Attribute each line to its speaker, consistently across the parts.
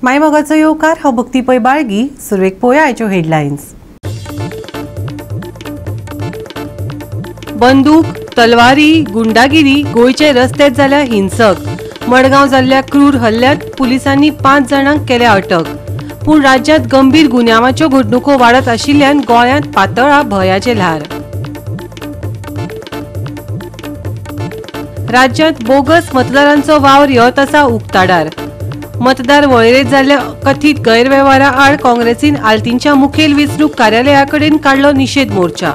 Speaker 1: मायमोगाचो येवकार. हांव भक्ती पै बाळगी. सुरवेक पळोवया आयच्यो हेडलायन्स. बंदूक, तलवारी, गुंडागिरी गोंयचे रस्त्यात जाल्या हिंसक. मडगांव जाल्ल्या क्रूर हल्ल्यांत पुलिसांनी 5 जाणांक केल्या अटक. पूण राज्यांत गंभीर गुन्यांवाच्यो घडणुको वाडत आशिल्ल्यान गोंयांत पातळ्ळा भंयाचें ल्हार. राज्यांत बोगस मतदारांचो वावर येत आसा उक्ताडार. मतदार वळेरेंत जाल्ल्या कथीत गैरवेव्हारा आड काँग्रेसीन आल्तींच्या मुखेल वेंचणूक कार्यालया कडेन काडलो निशेध मोर्चा.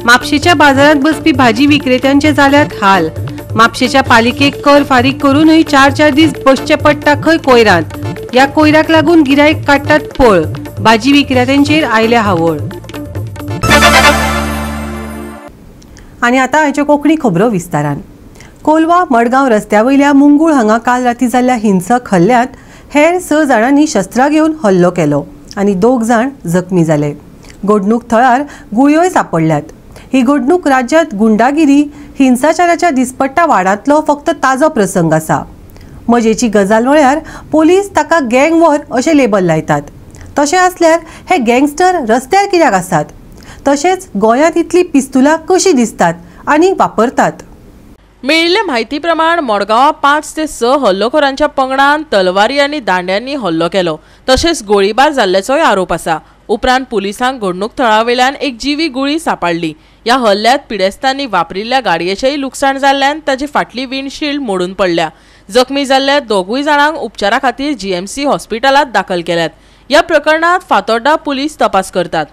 Speaker 1: म्हापशेच्या बाजारांत बसपी भाजी विक्रेत्यांचे जाल्यात हाल. म्हापशेच्या पालिकेक कर फारीक करूनय 4-4 दीस बसचे पडटा खंय कोयरांत. ह्या कोयराक लागून गिरायक काडटात पळ. भाजी विक्रेत्यांचेर आयल्या हावळ. आनी आतां आयच्यो कोंकणी खबरो विस्तारान. कोलवा मडगांव रस्त्या वयल्या मुंगूळ हांगा काल राती जाल्ल्या हिंसक हल्ल्यांत हेर 6 जाणांनी शस्त्रां घेवन हल्लो केलो आनी 2 जाण जखमी जाले. घडणूक थळार गुळयोय सापडल्यात. ही घडणूक राज्यांत गुंडागिरी, हिंसाचाराच्या दिसपट्टा वाडांतलो फक्त ताजो प्रसंग आसा. मजेची गजाल म्हळ्यार पोलीस ताका गँग वॉर अशें लेबल लायतात. तशें आसल्यार हे गँगस्टर रस्त्यार कित्याक आसात? तशेंच गोंयांत इतली पिस्तुलां कशीं दिसतात आनी वापरतात?
Speaker 2: मेळिल्ले म्हायती प्रमाण मडगांवां 5 ते 6 हल्लोखोरांच्या पंगडान तलवारी आनी दांड्यांनी हल्लो केलो. तशेंच गोळीबार जाल्ल्याचोय आरोप आसा. उपरांत पुलिसांक घडणूक थळावेल्यान एक जिवी गुळी सापडली. ह्या हल्ल्यांत पिडेस्तांनी वापरिल्ल्या गाडयेचेय लुकसाण जाल्ल्यान ताची फाटली विंडशिल्ड मोडून पडल्या. जखमी जाल्ल्या 2 जाणांक उपचारा खातीर जीएमसी हॉस्पिटलांत दाखल केल्यात. ह्या प्रकरणांत फातोड्डा पुलीस तपास करतात.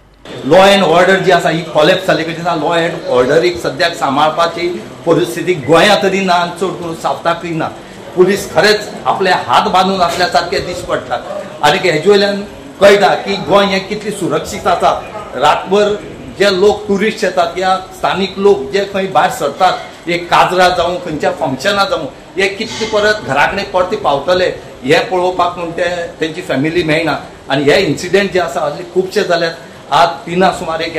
Speaker 3: लॉ अँड ऑर्डर जी आसा ही कॉलेप्स जाली कडेन लॉ अँड ऑर्डरीक सद्याक सांबाळपाची परिस्थिती गोंयांत तरी ना आनी चड करून सावथाकय ना. पुलीस खरेंच आपले हात बांदून आपल्या सारके दीस पडटात आनी हेजे वयल्यान कळटा की गोंय हें कितली सुरक्षीत आसा. रातभर जे लोक ट्युरिस्ट येतात या स्थानीक लोक जे खंय भायर सरतात, एक काजरा जावं खंयच्या फंक्शनां जावं, हे कितले परत घरा कडेन परते पावतले हे पळोवपाक म्हूण ते तेंची फॅमिली मेळना. आनी हे इन्सिडेंट जे आसा हल्ली खुबशे जाल्यात. आज 3 सुमार एक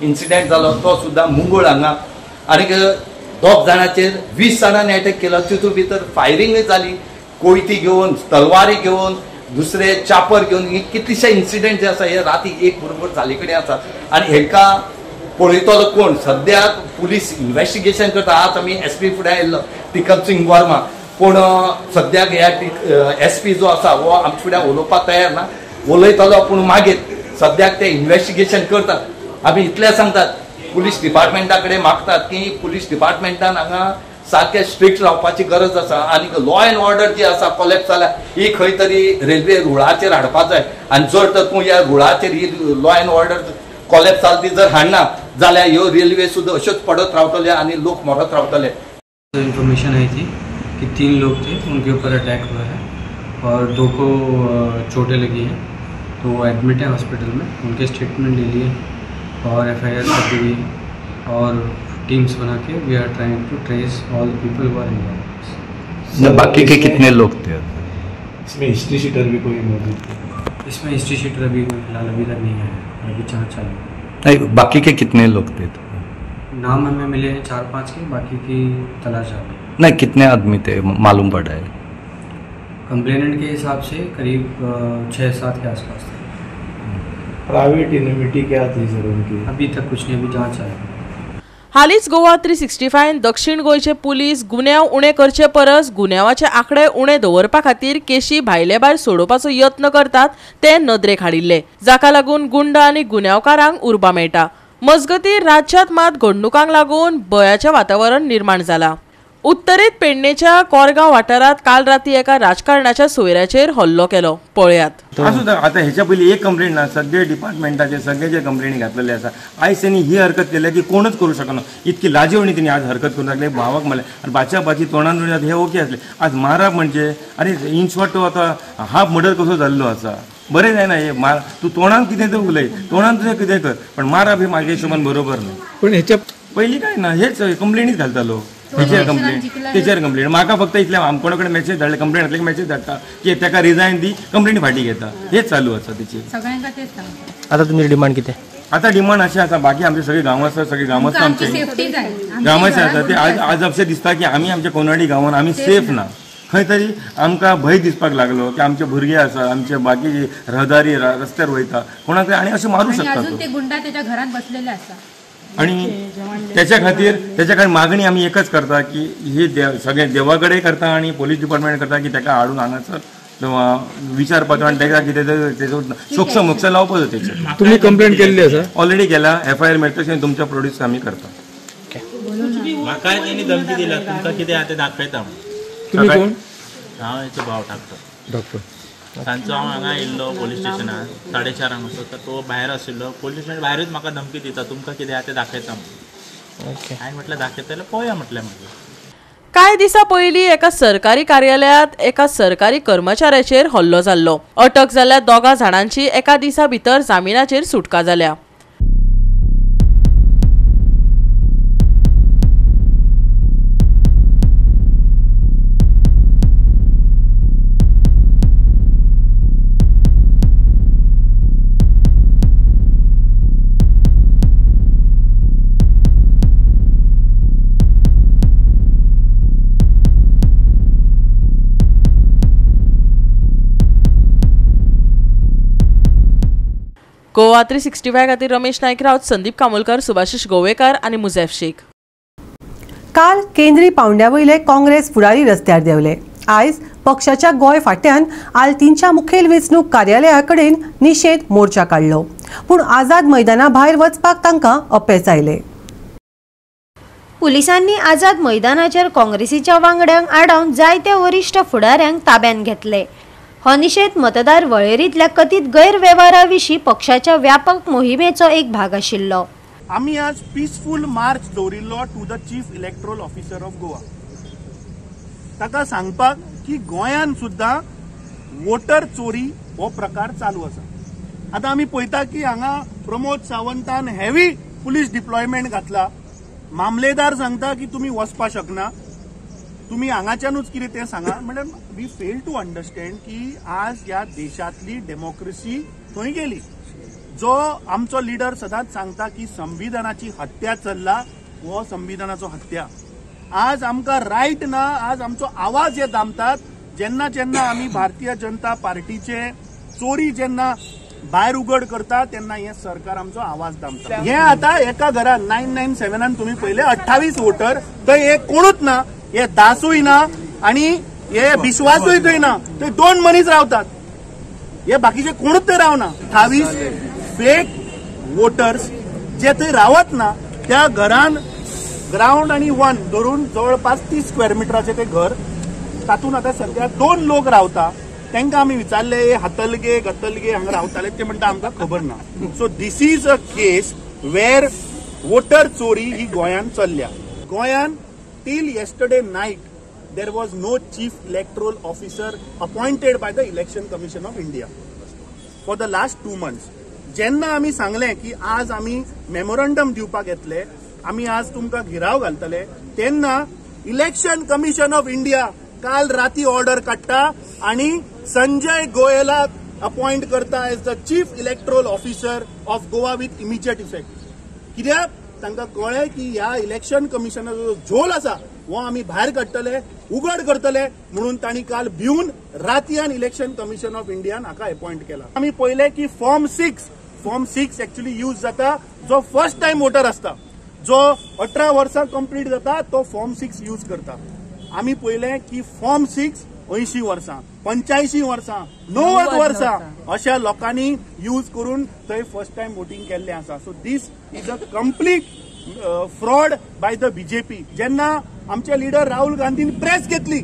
Speaker 3: इन्सिडेंट जालो तो सुद्दां मुंगूळ हांगा. आनीक 2 जाणांचेर 20 जाणांनी अटॅक केलो. तितूंत भितर फायरिंगूय जाली, कोयती घेवन, तलवारी घेवन, दुसरे चापर घेवन. हे कितलेशे इन्सिडेंट जे आसा हे राती एक बरोबर जाल्ले कडेन आसा. आनी हेंकां पळयतलो कोण? सद्याक पुलीस इन्वेस्टिगेशन करता. आज आमी एस पी फुडें आयिल्लो टिकम सिंग वर्मा, पूण सद्याक ह्या एस पी जो आसा हो आमचे फुडें उलोवपाक तयार ना. उलयतलो पूण मागीर सद्याक ते इन्वेस्टिगेशन करतात. आमी इतलें सांगतात पुलीस डिपार्टमेंटा कडेन मागतात की पुलीस डिपार्टमेंटान हांगा सारकें स्ट्रिक्ट रावपाची गरज आसा. आनी लॉ अँड ऑर्डर जी आसा कॉलेप्स जाल्या ही खंय तरी रेल्वे रुळाचेर हाडपाक जाय. आनी जर तर तूं ह्या रुळाचेर ही लॉ अँड ऑर्डर कॉलेप्स जाली ती जर हाडना जाल्यार ह्यो रेल्वे सुद्दां अश्योच पडत रावतले आनी लोक मरत रावतले.
Speaker 4: इन्फॉर्मेशन आई थी कि 3 लोग थे, उनके ऊपर अटैक हुआ है और 2 को चोटें लगी हैं, तो वो एडमिट है हॉस्पिटल में. उनके स्टेटमेंट ले लिए और एफआईआर कर दी गई और टीम्स बना K we are trying to trace all the people who are involved.
Speaker 3: बाकी के कितने लोग थे?
Speaker 5: इसमें हिस्ट्री शीटर भी कोई मौजूद थे?
Speaker 4: इसमें हिस्ट्री शीटर अभी फिलहाल अभी तक नहीं है, अभी जांच चालू है.
Speaker 3: नहीं, बाकी के कितने लोग थे? तो
Speaker 4: नाम हमें मिले हैं 4-5 के, बाकी की तलाश जारी है.
Speaker 3: नहीं, कितने आदमी थे मालूम पड़ा है?
Speaker 4: कंप्लेनेंट के हिसाब से करीब 6-7 के आसपास थे.
Speaker 5: प्राइवेट इन्यूमिटी क्या थी सर उनकी?
Speaker 4: अभी तक कुछ नहीं, अभी जांच चालू.
Speaker 2: हालींच गोवा 365 दक्षिण गोंयचे पुलीस गुन्यांव उणे करचे परस गुन्यांवाचे आंकडे उणे दवरपा खातीर केशी भायले भायर सोडोवपाचो यत्न करतात ते नदरेक हाडिल्ले, जाका लागून गुंड आनी गुन्यांवकारांक उर्बा मेळटा. मजगतीं राज्यांत मात घडणुकांक लागून भंयाचें वातावरण निर्माण जालां. उत्तरेंत पेडणेच्या कोरगांव वाठारांत काल राती एका राजकारणाच्या सोयऱ्याचेर हल्लो केलो. पळयात.
Speaker 6: आसूं, आतां हेच्या पयलीं एक कंप्लेंट ना, सगळे डिपार्टमेंटाचे सगळे जे कंप्लेनी घातलेले आसा. आयज तेणी ही हरकत केल्या की कोणच करूं शकना. इतकी लाजेवणी तेणी आज हरकत करूं लागले. भावाक म्हणलें आनी बाच्या बाची तोंडान तोंड हे ओके आसले. आज मारप म्हणजे आनी इन शॉर्ट तो आतां हाफ मर्डर कसो जाल्लो आसा. बरें जायना हे मार, तूं तोंडान कितें तरी उलय, तोंडान तुजें कितें कर, पण मारप हे म्हाज्या हिशोबान बरोबर न्हय.
Speaker 5: पूण हेच्या
Speaker 6: पयलीं कांय ना, हेच कंप्लेनीच घालतालो. हेचेर कंप्लेन तेचेर कंप्लेन. म्हाका फक्त इतलें कोणा कडेन मॅसेज धाडले, कंप्लेन घातली की मॅसेज धाडटा की ताका रिजायन दी, कंप्लेन फाटीं घेता. हेच चालू आसा तेची.
Speaker 7: आतां तुमची डिमांड कितें?
Speaker 6: आतां डिमांड अशें आसा, बाकी आमचे सगळे गांव आसा, सगळे गांव आसा आमचे गांवाचे आसा ते आज आज अशें दिसता की आमी आमच्या कोनाडी गांवान आमी सेफ ना. खंय तरी आमकां भंय दिसपाक लागलो की आमचे भुरगे आसा, आमचे बाकी रहदारी रस्त्यार वयता कोणाक आनी अशें मारूं शकता. आणि त्याच्या खातीर मागणी आमी एकच करता की ही सगळे देवा कडेन करता आनी पोलीस डिपार्टमेंट करता की ताका हाडून हांगासर विचारपाचो आनी ताका कितें तेजो सोक्ष मोक्ष लावपाचो. तेचेर
Speaker 5: तुमी कंप्लेंट केल्ली आसा?
Speaker 6: ऑलरेडी केला, एफआयआर मेळटकच तुमच्या प्रोड्यूस आमी करता.
Speaker 7: म्हाका तेणी धमकी दिल्या, तुमकां कितें आहा तें दाखयता.
Speaker 5: तुमी कोण?
Speaker 7: हांव हेचो भाव ठाकतो.
Speaker 5: डॉक्टर
Speaker 7: तांचो हांव हांगा येयल्लो पोलीस स्टेशनार 4:30 असो, तर तो भायर आशिल्लो. पोलीस स्टेशन भायरूच म्हाका धमकी दिता, तुमकां कितें आहा तें दाखयता. हांवें म्हटलें दाखयतलें पळोवया म्हटलें. मागीर
Speaker 2: कांय दिसां पयलीं एका सरकारी कार्यालयांत एका सरकारी कर्मचाऱ्याचेर हल्लो जाल्लो. अटक जाल्ल्या 2 जाणांची एका दिसा भितर जामिनाचेर सुटका जाल्या. गोवा 365 खातीर रमेश नायक राऊत, संदीप कामोलकर, सुभाषिश गोवेकर आनी मुझेफ शेख.
Speaker 1: काल केंद्रीय पावंड्या वयले काँग्रेस फुडारी रस्त्यार देंवले. आयज पक्षाच्या गोंय फाट्यान आल्तीनच्या मुखेल वेंचणूक कार्यालया कडेन निशेध मोर्चा काडलो, पूण आझाद मैदाना भायर वचपाक तांकां अपेस आयलें.
Speaker 8: पुलिसांनी आझाद मैदानाचेर काँग्रेसीच्या वांगड्यांक आडावन जायत्या वरिश्ठ फुडाऱ्यांक ताब्यांत घेतले. हो निशेध मतदार वळेरींतल्या कथीत गैरवेव्हारा विशीं पक्षाच्या व्यापक मोहिमेचो एक भाग आशिल्लो.
Speaker 9: आमी आज पीसफूल मार्च दवरिल्लो to the chief electoral officer of Goa. ताका सांगपाक की गोंयांत सुद्दां वोटर चोरी हो प्रकार चालू आसा. आतां आमी पळयता की हांगा प्रमोद सावंतान हेवी पुलीस डिप्लॉयमेंट घातला. मामलेदार सांगता की तुमी वचपाक शकना, तुमी हांगाच्यानूच कितें तें सांगा. म्हणल्यार we fail to understand की आज ह्या देशांतली डेमोक्रेसी थंय गेली. जो आमचो लिडर सदांच सांगता की संविधानाची हत्या चल्ला, हो संविधानाचो हत्या. आज आमकां रायट ना, आज आमचो आवाज हे दामतात. जेन्ना जेन्ना आमी भारतीय जनता पार्टीचे चोरी जेन्ना भायर उगड करता तेन्ना हें सरकार आमचो आवाज दामता. हें आतां एका घरान 997 तुमी पळयले 28 वोटर, थंय एक कोणूच ना, हे दासूय ना आनी हे विश्वासूय थंय ना. थंय 2 मनीस रावतात, हे बाकीचे कोणूच थंय रावना. 28 फेक वोटर्स जे थंय रावत ना त्या घरान ग्रावंड आनी वन धरून जवळपास 30 स्क्वेअर मिटराचें तें घर, तातूंत आतां सद्या 2 लोक रावता. तांकां आमी विचारले हे हातलगे गतलगे हांगा रावताले, ते म्हणटा आमकां खबर ना. So this is a case where voter चोरी ही गोंयांत चल्ल्या. गोंयांत till yesterday night there was no chief electoral officer appointed by the Election Commission of India for the last 2 months. जेन्ना आमी सांगलें की आज आमी मेमोरंडम दिवपाक येतले, आमी आज तुमकां घेराव घालतले, तेन्ना इलेक्शन कमिशन ऑफ इंडिया काल राती ऑर्डर काडटा आनी संजय गोयलाक अपॉइंट करता as the chief electoral officer of Goa with immediate effect. कित्याक तांकां कळ्ळें की ह्या इलेक्शन कमिशनाचो जो झोल आसा हो आमी भायर काडटले, उगड करतले, म्हणून तांणी काल भिवन रातयान इलेक्शन कमिशन ऑफ इंडियान हाका अपॉइंट केला. आमी पळयलें की फॉर्म 6 एक्चुअली यूज जाता जो फर्स्ट टायम वोटर आसता, जो 18 वर्सां कंप्लीट जाता तो फॉर्म 6 यूज करता. आमी पळयलें की फॉर्म 6 80 वर्सां, 85 वर्सां, 90 वर्सां अशा लोकांनी यूज करून थंय फर्स्ट टायम वोटींग केल्लें आसा. So this is a complete fraud by the BJP. जेन्ना आमचे लिडर राहुल गांधीन प्रेस घेतली,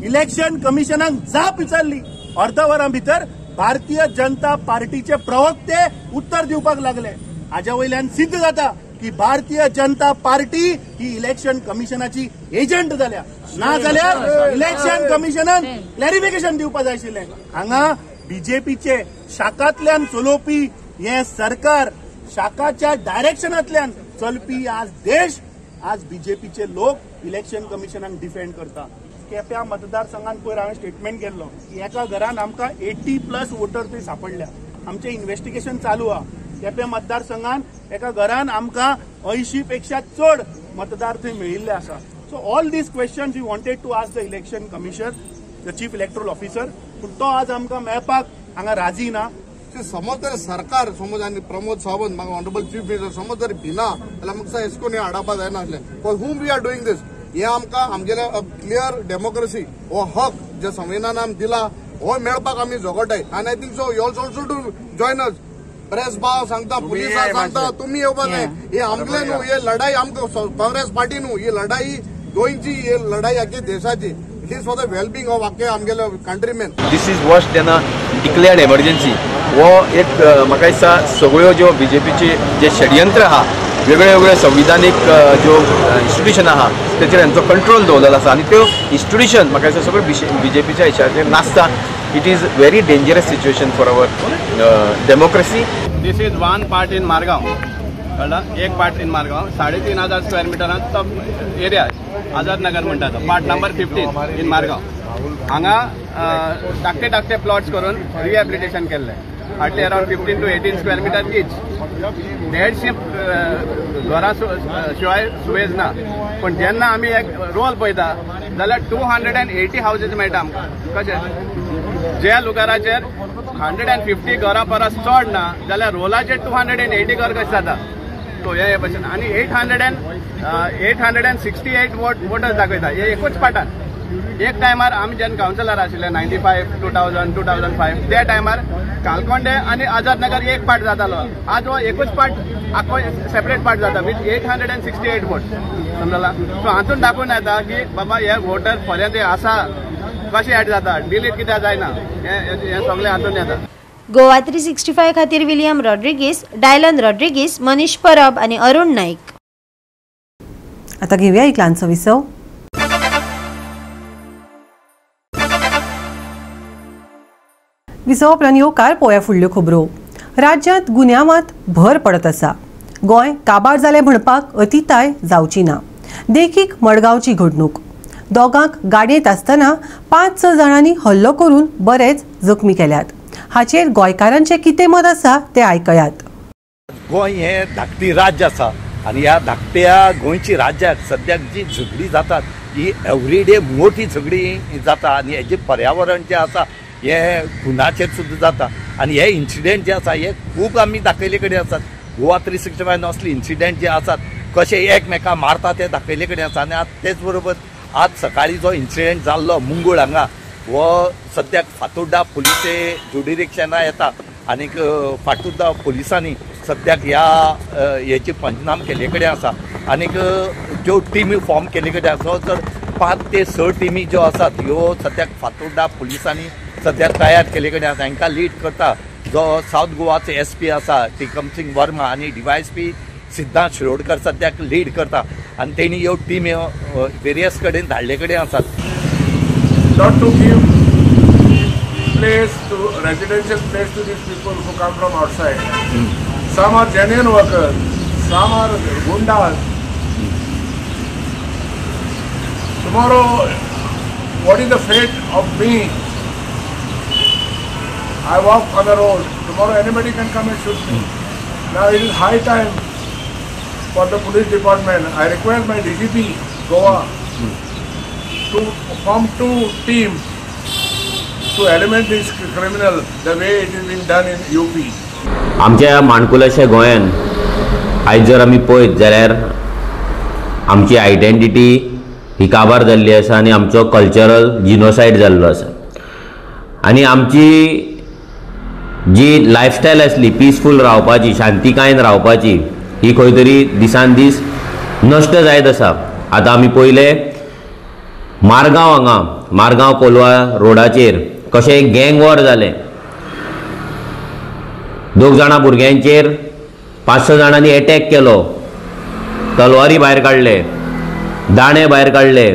Speaker 9: इलेक्शन कमिशनाक जाप विचारली, अर्द वरां भितर भारतीय जनता पार्टीचे प्रवक्ते उत्तर दिवपाक लागले. हाज्या वयल्यान सिद्ध जाता की भारतीय जनता पार्टी ही इलेक्शन कमिशनाची एजंट जाल्या. ना जाल्यार इलेक्शन कमिशनान क्लॅरिफिकेशन दिवपाक जाय आशिल्लें. हांगा बीजेपीचे शाखांतल्यान चलोवपी हें सरकार, शाखाच्या डायरेक्शनांतल्यान चलपी आज देश, आज बीजेपीचे लोक इलेक्शन कमिशनाक डिफेंड करता. केप्या मतदारसंघात पयर हांवें स्टेटमेंट केल्लो की एका घरान आमकां 80+ वोटर थंय सापडल्या. आमचें इन्वेस्टिगेशन चालू आहा. केपें मतदारसंघान एका घरान आमकां 80 पेक्षा चड मतदार थंय मेळिल्ले आसा. So all these questions we wanted to ask the election commission, the chief electoral officer, पूण तो आज आमकां मेळपाक हांगा राजी ना.
Speaker 10: समज जर सरकार समज आनी प्रमोद सावंत म्हाका ऑनरेबल चीफ मिनिस्टर समज जर भिना जाल्यार म्हाका एश कोन्न हाडपा जायनासलें. For whom we are doing this? हे आमकां आमगेले क्लियर डेमोक्रेसी हो हक जे संविधानान दिला हो मेळपाक आमी झगडटाय. आनी I think so you also to join us. Press भाव सांगता, पुलिसां सांगता, तुमी येवपा जाय. हे आमगेले न्हू, हे लढाई आमकां काँग्रेस पार्टी न्हू, ही लढाई गोंयची, ही लढाई आख्खे देशाची. It is for the wellbeing of आख्खे आमगेले countrymen.
Speaker 11: This is worse than a declared emergency. हो एक म्हाका दिसता सगळ्यो ज्यो बीजेपीचे जे षडयंत्र आहा, वेगळे वेगळे संविधानीक ज्यो इन्स्टिट्युशन आहा तेचेर हेंचो कंट्रोल दवरलेलो आसा आनी त्यो इन्स्टिट्युशन म्हाका दिसता सगळ्यो बीजेपीच्या हिशाचेर नासता. It is very dangerous situation for our democracy.
Speaker 12: This is one part in Margao, कळ्ळा, एक पार्ट इन मारगांव 3500 स्क्वेअर मिटरान तो एरिया आझाद नगर म्हणटा तो पार्ट नंबर 15 इन मारगांव. हांगा धाकटे धाकटे प्लॉट्स करून रिहॅबिलिटेशन केल्लें. Hardly around 15 to 18 square metre each. 150 घरां शिवाय सुवेज ना. पूण जेन्ना आमी एक रोल पळयता जाल्यार 280 हावजीस मेळटा आमकां. कशें ज्या लुगाराचेर 150 घरां परस चड ना जाल्यार रोलाचेर 280 घर कशें जाता? सो हे भशेन आनी 868 वोटर्स दाखयता हे एकूच पाटान. एक टायमार आमी जेन्ना कावन्सिलर आशिल्ले 95, 2000, 2005 त्या टायमार कालकोंडे आनी आझाद नगर एक पार्ट जातालो. आज हो एकूच पार्ट आखो सेपरेट पार्ट जाता विथ 868 वोट. समजला? सो हातून दाखोवन येता की बाबा हे वोटर फाल्यां ते आसा कशें एड जाता, डिलीट कित्याक जायना, हें सगळें हातून येता.
Speaker 8: गोवा 365 खातीर विलियम रॉड्रिगीस, डायलन रॉड्रिगीस, मनीष परब आनी अरुण नाईक.
Speaker 1: आता घेऊया एक ल्हानसो विसव. विसव उपरांत येवकार पोया फुडल्यो खबरो. राज्यांत गुन्यांवांत भर पडत आसा. गोंय काबार जालें म्हणपाक अतिताय जावची ना. देखीक मडगांवची घडणूक. दोगांक गाडयेंत आसतना 5-6 जाणांनी हल्लो करून बरेच जखमी केल्यात. हाचेर गोंयकारांचें कितें मत आसा तें आयकयात.
Speaker 3: गोंय हें धाकटी राज्य आसा आनी ह्या धाकट्या गोंयची राज्याक सद्याक जी झगडी जातात ही एवरीडे मोठी झगडी जाता आनी हेजें पर्यावरण जें आसा हे खुनाचेर सुद्दां जाता आनी हे इन्सिडेंट जे आसा हे खूब आमी दाखयले कडेन आसात. गोवा 365 असले इन्सिडेंट जे आसात कशे एकमेकां मारता ते दाखयले कडेन आसा. आनी आतां तेच बरोबर आज सकाळी जो इन्सिडेंट जाल्लो मुंगूळ हांगा हो सद्याक फातोड्डा पुलिसे जुडिरिक्शना येता आनीक फातोड्डा पुलिसांनी सद्याक ह्या हेची पंचनाम केल्ले कडेन आसा आनीक ज्यो टिमी फॉर्म केल्ले कडेन आसा तर 5 ते 6 टिमी ज्यो आसात ह्यो सद्याक फातोड्डा पुलिसांनी सद्याक तयार केल्ले कडेन आसा. हांकां लीड करता जो सावथ गोवाचो एस पी आसा टिकमसिंग वर्मा आनी डीवायएसपी सिद्धांत शिरोडकर सद्याक लीड करता आनी तेणी ह्यो टिमी वेरियस कडेन धाडले कडेन आसात.
Speaker 13: Not to give place to residential place to these people who come from outside. Some are genuine workers, some are gundas. Tomorrow, what is the fate of me? I walk on the road. Tomorrow anybody can come and shoot me. Now it is high time for the police department. I request my DGP Goa to form 2 teams to eliminate this criminal the way it is being done in UP.
Speaker 14: आमच्या माणकुलाच्या गोंयान आयज जर आमी पळयत जाल्यार आमची identity ही काबार जाल्ली आसा आनी आमचो कल्चरल जिनोसायड जाल्लो आसा आनी आमची जी लायफस्टायल आसली पिसफूल रावपाची, शांतिकायेन रावपाची, ही खंय तरी दिसान दीस नश्ट जायत आसा. आतां आमी पयले मारगांव हांगा मारगांव कोलवा रोडाचेर कशें गँग वॉर जालें. 2 जाणां भुरग्यांचेर 5-6 जाणांनी एटॅक केलो, तलवारी भायर काडले, दाणे भायर काडले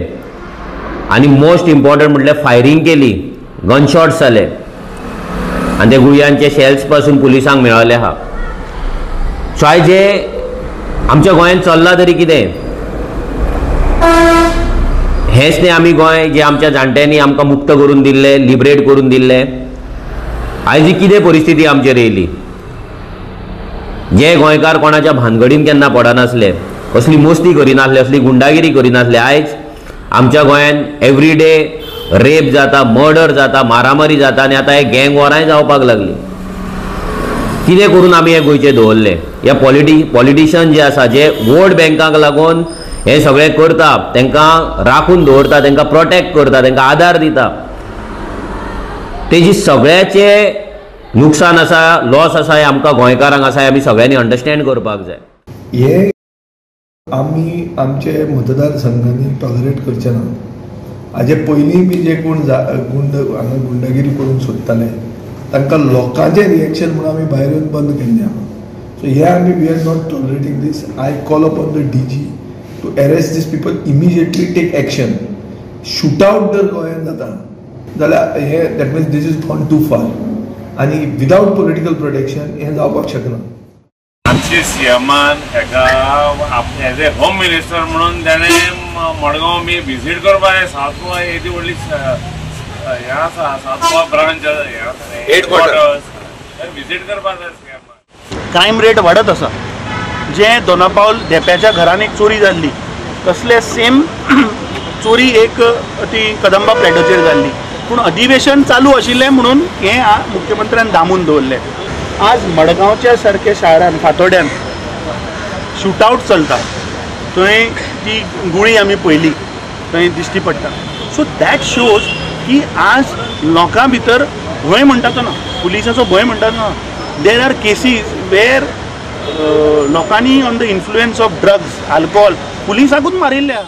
Speaker 14: आनी मोस्ट इम्पॉर्टंट म्हटल्यार फायरींग केली, गनशॉट्स जाले आनी ते गुळयांचे शेल्स पासून पुलिसांक मेळ्ळले आहा. सो आयज जे आमच्या गोंयांत चल्लां तरी कितें हेंच न्ही आमी गोंय जे आमच्या जाणट्यांनी आमकां मुक्त करून दिल्लें, लिबरेट करून दिल्लें, आयज ही कितें परिस्थिती आमचेर येयली. जे गोंयकार कोणाच्या भानगडीन केन्ना पडनासले, असली मस्ती करिनासले, असली गुंडागिरी करिनासले, आयज आमच्या गोंयांत एवरीडे रेप जाता, मर्डर जाता, मारामारी जाता आनी आतां हे गँग वॉरांय जावपाक लागली. कितें करून आमी हे गोंयचे दवरले? ह्या पॉलिटिशियन जे आसा, जे वोट बँकाक लागून हे सगळें करता, तांकां राखून दवरता, तांकां प्रोटेक्ट करता, तांकां आदार दिता, तेजी सगळ्याचे नुकसान आसा, लॉस आसा, हे आमकां गोंयकारांक आसा, हे आमी सगळ्यांनी अंडरस्टँड करपाक जाय.
Speaker 5: हे आमी आमचे मतदारसंघांनी टॉलरेट करचे ना. हाजे पयलीं बी जे कोण गुंड हांगा गुंडगिरी करूंक सोदताले तांकां लोकांचें रिएक्शन म्हणून आमी भायर येवन बंद केल्लें आहा. सो हे आमी we are not tolerating this. I call upon the DG to arrest these people immediately, take action. Shoot out जर गोंयांत जाता जाल्यार हे that means this is gone too far आनी विदावट पॉलिटिकल प्रोटेक्शन हें जावपाक शकना.
Speaker 15: आमचे सीएमान हेका एज ए होम मिनिस्टर म्हणून ताणें मडगांव बी विजीट करपाक जाय. साउथ गोवा येदी व्हडली हें आसा, साउथ गोवा ब्रांच हें आसा, हेडक्वॉर्टर्स विजीट करपाक जाय सीएमान.
Speaker 9: क्रायम रेट वाडत आसा. जे दोनापावल धेंप्याच्या घरान एक चोरी जाल्ली, तसले सेम चोरी एक ती कदंबा प्लॅटोचेर जाल्ली, पूण अधिवेशन चालू आशिल्लें म्हणून हें मुख्यमंत्र्यान दामून दवरलें. आज मडगांवच्या सारक्या शारान फातोड्यान शूटआवट चलता, थंय ती गुळी आमी पळयली, थंय दिश्टी पडटा. सो that shows की आज लोकां भितर भंय म्हणटा तो ना, पुलिसाचो भंय म्हणटा तो ना. There are cases where लोकांनी on the influence of drugs, alcohol पुलिसाकूच मारिल्ल्या.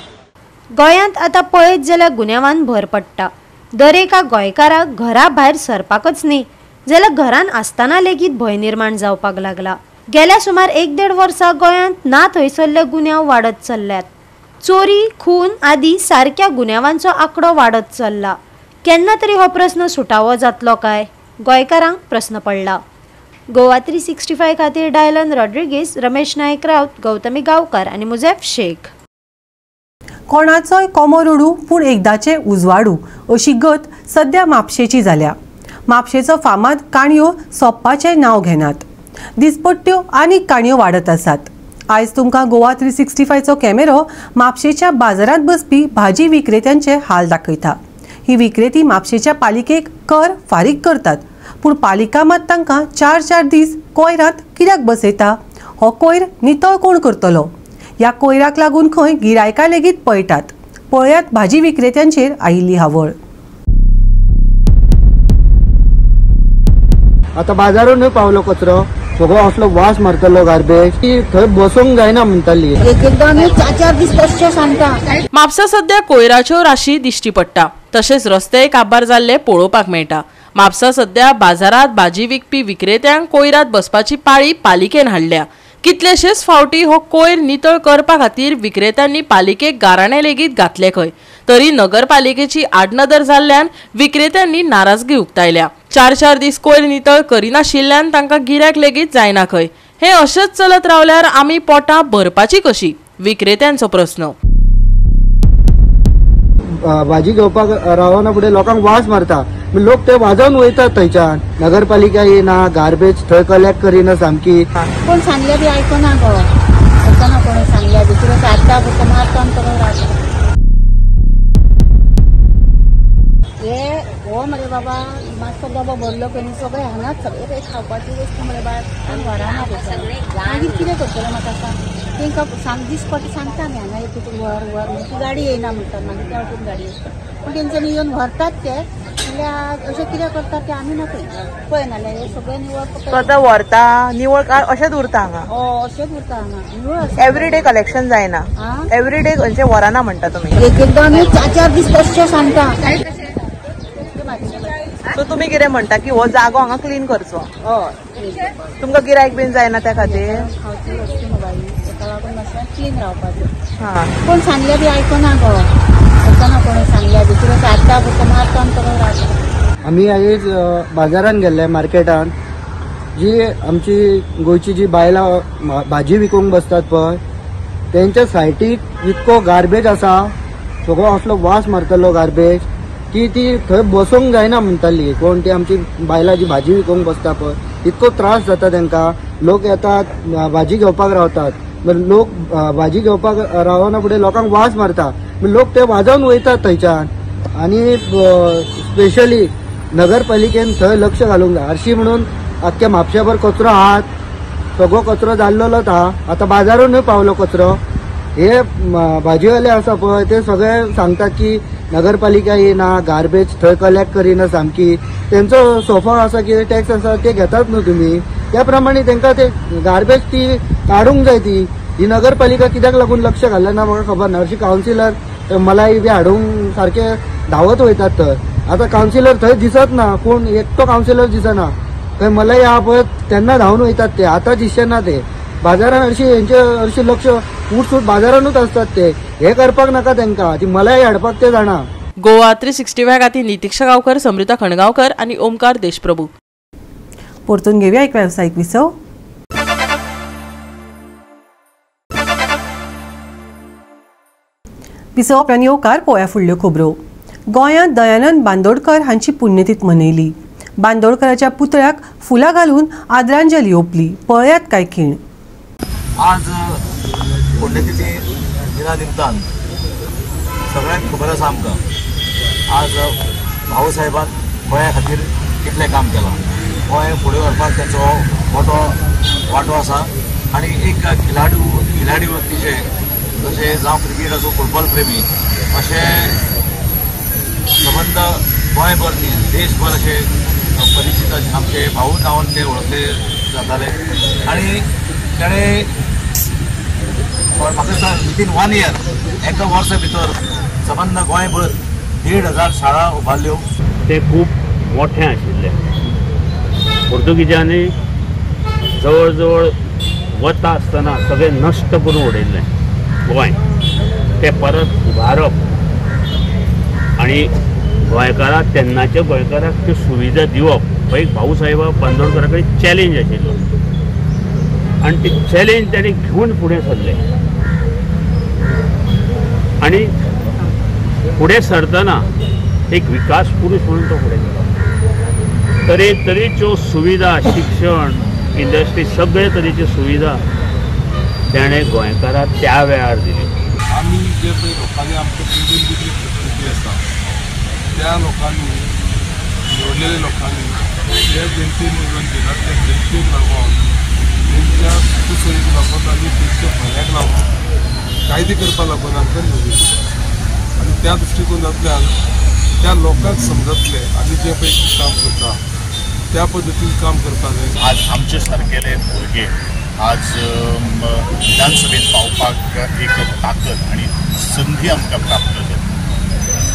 Speaker 8: गोंयांत आतां पळयत जाल्यार गुन्यांवान भर पडटा. दरेका गोंयकाराक घरा भायर सरपाकच न्ही जाल्यार घरान आसतना लेगीत भंय निर्माण जावपाक लागला. गेल्या सुमार 1-1.5 वर्सां गोंयांत ना थंयसरले गुन्यांव वाडत चल्ल्यात. चोरी, खून आदी सारक्या गुन्यांवांचो आंकडो वाडत चल्ला. केन्ना तरी हो प्रस्न सुटावो जातलो काय गोंयकारांक प्रस्न पडला. गोवा 365 खातीर डायलन रॉड्रिगीस, रमेश नायक राऊत, गौतमी गांवकर आनी मुझेफ शेख.
Speaker 1: कोणाचोय कोमो रडू पूण एकदाचे उजवाडू अशी गत सद्या म्हापशेची जाल्या. म्हापशेचो फामाद काणयो सोंपपाचें नांव घेनात. दिसपट्ट्यो आनीक काणयो वाडत आसात. आयज तुमकां गोवा 365चो कॅमेरो म्हापशेच्या बाजारांत बसपी भाजी विक्रेत्यांचे हाल दाखयता. ही विक्रेती म्हापशेच्या पालिकेक कर फारीक करतात, पूण पालिका मात तांकां 4-4 दीस कोयरांत कित्याक बसयता? हो कोयर नितळ कोण करतलो? ह्या कोयराक लागून खंय गिरायकां लेगीत पळटात. पळयात भाजी विक्रेत्यांचेर आयिल्ली हावळ.
Speaker 16: आतां बाजारानूय पावलो कचरो, सगळो असलो वास मारतलो गार्बेज की थंय बसूंक जायना म्हणटाली.
Speaker 17: एक एकदां आमी 4-4 दीस तशें सांगता.
Speaker 2: म्हापसा सद्या कोयराच्यो राशी दिश्टी पडटा, तशेंच रस्तेय काबार जाल्ले पळोवपाक मेळटा. म्हापसा सद्या बाजारांत भाजी विकपी विक्रेत्यांक कोयरांत बसपाची पाळी पालिकेन हाडल्या. कितलेशेच फावटी हो कोयर नितळ करपा खातीर विक्रेत्यांनी पालिकेक गाराणें लेगीत घातले खंय, तरी नगरपालिकेची आडनदर जाल्ल्यान विक्रेत्यांनी नाराजगी उक्तायल्या. 4-4 दीस कोयर नितळ करिनाशिल्ल्यान तांकां गिरायक लेगीत जायना खंय. हें अशेंच चलत रावल्यार आमी पोटां भरपाची कशी, विक्रेत्यांचो प्रस्न.
Speaker 16: भाजी घेवपाक रावना फुडें लोकांक वास मारता, लोक ते वाजोवन वयतात थंयच्यान. नगरपालिका येना, गार्बेज थंय कलेक्ट करिना सामकी.
Speaker 17: कोण सांगल्या बी आयकना गो, आयकना कोण सांगल्या बी, कितें आतां मारता आनी सगळें रावता. हे हो मरे बाबा मातसो डबो भरलो की सगळें हांगाच सगळें खावपाची वस्तू मरे बाय व्हराना. मागीर कितें करतलो म्हाका सांग? तांकां सांग दिसपटी सांगता आमी हांगा एक व्हर व्हर म्हणून, ती गाडी येयना म्हणटात, मागीर त्या वाटेन गाडी येता, पूण तेंच्यांनी येवन व्हरतात ते. म्हणल्यार अशें कितें करतात ते आमी ना पळय, पळयना हें सगळें निवळ
Speaker 18: स्वता व्हरता निवळ अशेंच उरता हांगा.
Speaker 17: हय अशेंच उरता हांगा निवळ.
Speaker 18: एवरीडे कलेक्शन जायना, एवरीडे खंयचें व्हरना म्हणटा तुमी.
Speaker 17: एक एकदां आमी 4-4 दीस तशें सांगता.
Speaker 18: सो तुमी कितें म्हणटा की हो जागो हांगा क्लीन करचो?
Speaker 17: हय.
Speaker 18: तुमकां गिरायक बीन जायना त्या खातीर?
Speaker 17: खावची वस्तू न्हू बाई, ताका लागून मातशें क्लीन रावपाचें. कोण सांगल्या बी आयकना गो, आयकना कोण सांगल्या बी, कितें आतां मारता आनी सगळें रावता.
Speaker 16: आमी आयज बाजारान गेल्ले, मार्केटान जी आमची गोंयची जी बायलां भाजी विकूंक बसतात पळय, तेंच्या सायटीक इतको गार्बेज आसा, सगळो असलो वास मारतलो गार्बेज की ती थंय बसोंक जायना म्हणटाली. कोण ती आमची बायलां जी भाजी विकूंक बसता पळय, इतको त्रास जाता तांकां. लोक येतात भाजी घेवपाक रावतात, लोक भाजी घेवपाक रावना फुडें लोकांक वास मारता, लोक ते वाजोवन वयतात थंयच्यान. आनी स्पेशली नगरपालिकेन थंय लक्ष घालूंक जाय. हरशी म्हणून आख्ख्या म्हापशेभर कचरो आहात, सगळो कचरो जाल्लोच आहा, आतां बाजारूनय पावलो कचरो. हे भाजीवाले आसा पळय ते सगळे सांगतात की नगरपालिका येना, गार्बेज थंय कलेक्ट करिना सामकी. तेंचो सोफा आसा कितें टॅक्स आसा ते घेतात न्हू तुमी, त्या प्रमाणे तेंकां ते गार्बेज ती काडूंक जाय. ती ही नगरपालिका कित्याक लागून लक्ष घालना म्हाका खबर ना. हरशी कावन्सिलर मलाई बी हाडूंक सारके धांवत वयतात थंय. आतां कावन्सिलर थंय दिसत ना, कोण एकटो कावन्सिलर दिसना थंय. मलाई आहा पळय तेन्ना धांवन वयतात ते, आतां दिसचे ना ते बाजारान. हरशी हेंचे हरशी लक्ष उठसूट बाजारानूच आसतात ते. हे करपाक नाका तेंकां, ती मलाई हाडपाक ते जाणा.
Speaker 2: गोवा 365 खातीर नितिक्षा गांवकर, समृता खणगांवकर आनी ओमकार देशप्रभू.
Speaker 1: परतून घेवया एक वेवसायीक विसव. विसव उपरांत येवकार पळोवया फुडल्यो खबरो. गोंयांत दयानंद बांदोडकर हांची पुण्यतीथ मनयली. बांदोडकराच्या पुतळ्याक फुलां घालून आदरांजली ओंपली. पळयात काय खीण.
Speaker 19: आज पुण्यतिथी दिना निमतान सगळ्यांक खबर आसा आमकां आज भाऊसाहेबान गोंया खातीर कितलें काम केलां, गोंय फुडें व्हरपाक तेंचो मोठो वांटो आसा. आनी एक खिलाडी वृत्तीचे जशें जावं क्रिकेट आसूं फुटबॉल प्रेमी अशें सबंद गोंयभर न्ही देशभर अशे परिचित आमचे भाऊ नांवान ते वळखले जाताले. आनी ताणें म्हाका दिसता विदीन 1 इयर एका वर्सा भितर सबंद गोंयभर 1500 शाळा उबारल्यो.
Speaker 20: ते खूब मोठे आशिल्ले. पोर्तुगीजांनी जवळ जवळ वता आसतना सगळें नश्ट करून उडयल्लें गोंय. ते परत उबारप आनी गोंयकाराक तेन्नाच्या गोंयकाराक त्यो सुविधा दिवप हो एक भाऊसाहेबा बांदोडकरा कडेन चॅलेंज आशिल्लो आनी ती चॅलेंज ताणें घेवन फुडें सरले. आनी फुडें सरतना एक विकास पुरूश म्हणून तो फुडें गेलो. तरेतरेच्यो सुविधा, शिक्षण, इंडस्ट्री, सगळे तरेच्यो सुविधा ताणें गोंयकाराक त्या वेळार दिल्यो.
Speaker 21: आमी जे पळय लोकांनी आमकां निवडून दिल्ली प्रतिनिधी आसा त्या लोकांनी निवडलेल्या लोकांनी जे जनतेन निवडून दिला त्या जनतेक लागून तेंच्या सुखसोयीक लागून आनी तेंच्या भल्याक लागून कायदे करपाक लागून आमकां निवडून दिला. आनी त्या दृश्टिकोनांतल्यान त्या लोकांक समजतले आमी जे पळय काम करता त्या पद्दतीन काम करपाक जाय.
Speaker 22: आज आमचे सारकेले भुरगे आज विधानसभेत पावपाक एक ताकद आनी संदी आमकां प्राप्त जाता.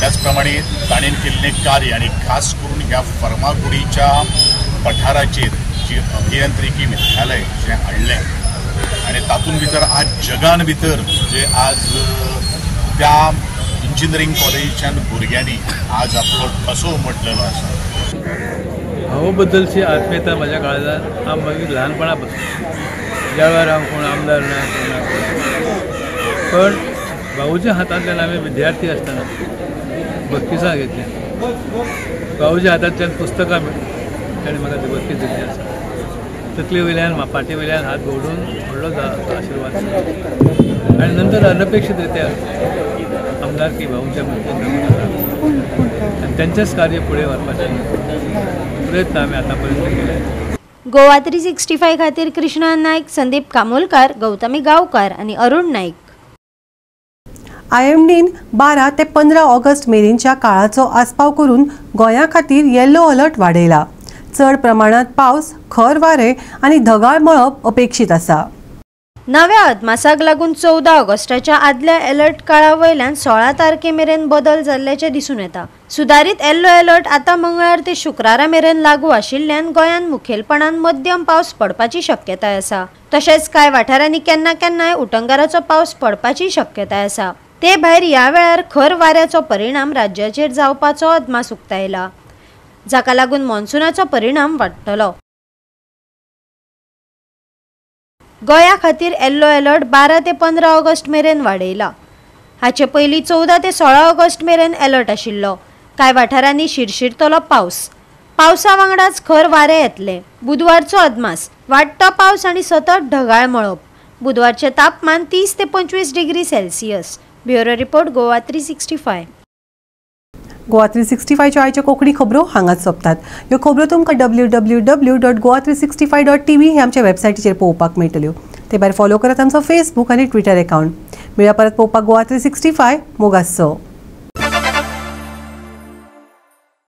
Speaker 22: त्याच प्रमाणे ताणें केल्लें कार्य आनी खास करून ह्या फर्मागुडीच्या पठाराचेर जी अभियांत्रिकी विद्यालय जें हाडलें आनी तातूंत भितर आज जगान भितर जे आज त्या इंजिनियरींग कॉलेजीच्यान भुरग्यांनी आज आपलो ठसो उमटलेलो आसा.
Speaker 23: भाऊ बद्दलची आत्मीयता माझ्या काळजात हांव मागीर ल्हानपणा पासून, ज्या वेळार हांव कोण आमदार ना कोण ना, पण भाऊच्या हातांतल्यान आमी विद्यार्थी आसतना बक्षिसां घेतली. भाऊच्या हातांतल्यान पुस्तकां ताणें म्हाका ती बक्षीस दिल्ली आसा. तकले वयल्यान फाटी वयल्यान हात भोंवडून व्हडलो आशिर्वाद आनी नंतर अनपेक्षित रित्या आमदारकी भाऊंच्या मदतीन आनी तेंचेच कार्य फुडें व्हरपाचे प्रयत्न आमी आतां पर्यंत केले.
Speaker 8: गोवा 365 खातीर कृष्णा नायक, संदीप कामोलकार, गौतमी गांवकार आनी अरुण नाईक.
Speaker 1: आयएमडीन 12 ते 15 ऑगस्ट मेरेनच्या काळाचो आस्पाव करून गोंया खातीर येलो अलर्ट वाडयला. चड प्रमाणात पावस, खर वारे आनी धगाळ मळब अपेक्षीत आसा.
Speaker 8: नव्या अदमासाक लागून 14 ऑगस्टाच्या आदल्या अलर्ट काळा वयल्यान 16 तारखे मेरेन बदल जाल्ल्याचें दिसून येता. सुदारीत येल्लो अलर्ट आतां मंगळार ते शुक्रारा मेरेन लागू आशिल्ल्यान गोंयांत मुखेलपणान मध्यम पावस पडपाची शक्यताय आसा. तशेंच कांय वाठारांनी केन्ना केन्नाय उटंगाराचो पावस पडपाची शक्यताय आसा. ते भायर ह्या वेळार खर वाऱ्याचो परिणाम राज्याचेर जावपाचो अदमास उक्तायला, जाका लागून मॉन्सुनाचो परिणाम वाडटलो. गोंया खातीर येल्लो अलर्ट 12 ते 15 ऑगस्ट मेरेन वाडयला. हाचे पयलीं 14 ते 16 ऑगस्ट मेरेन अलर्ट आशिल्लो. कांय वाठारांनी शिरशिरतलो पावस. पावसा वांगडाच खर वारें येतलें. बुधवारचो अदमास वाडटो पावस आनी सतत ढगाळ मळब. बुधवारचें तापमान 30 ते 25 degree Celsius. Bureau report, Goa 365.
Speaker 1: Goa 365च्यो आयच्यो कोंकणी खबरो हांगाच सोंपतात. ह्यो खबरो तुमकां www.goa365.tv हे आमच्या वेबसायटीचेर पळोवपाक मेळटल्यो. ते भायर फॉलो करात आमचो फेसबूक आनी ट्विटर अकावंट. मेळया परत पळोवपाक गोवा 365. मोगासो.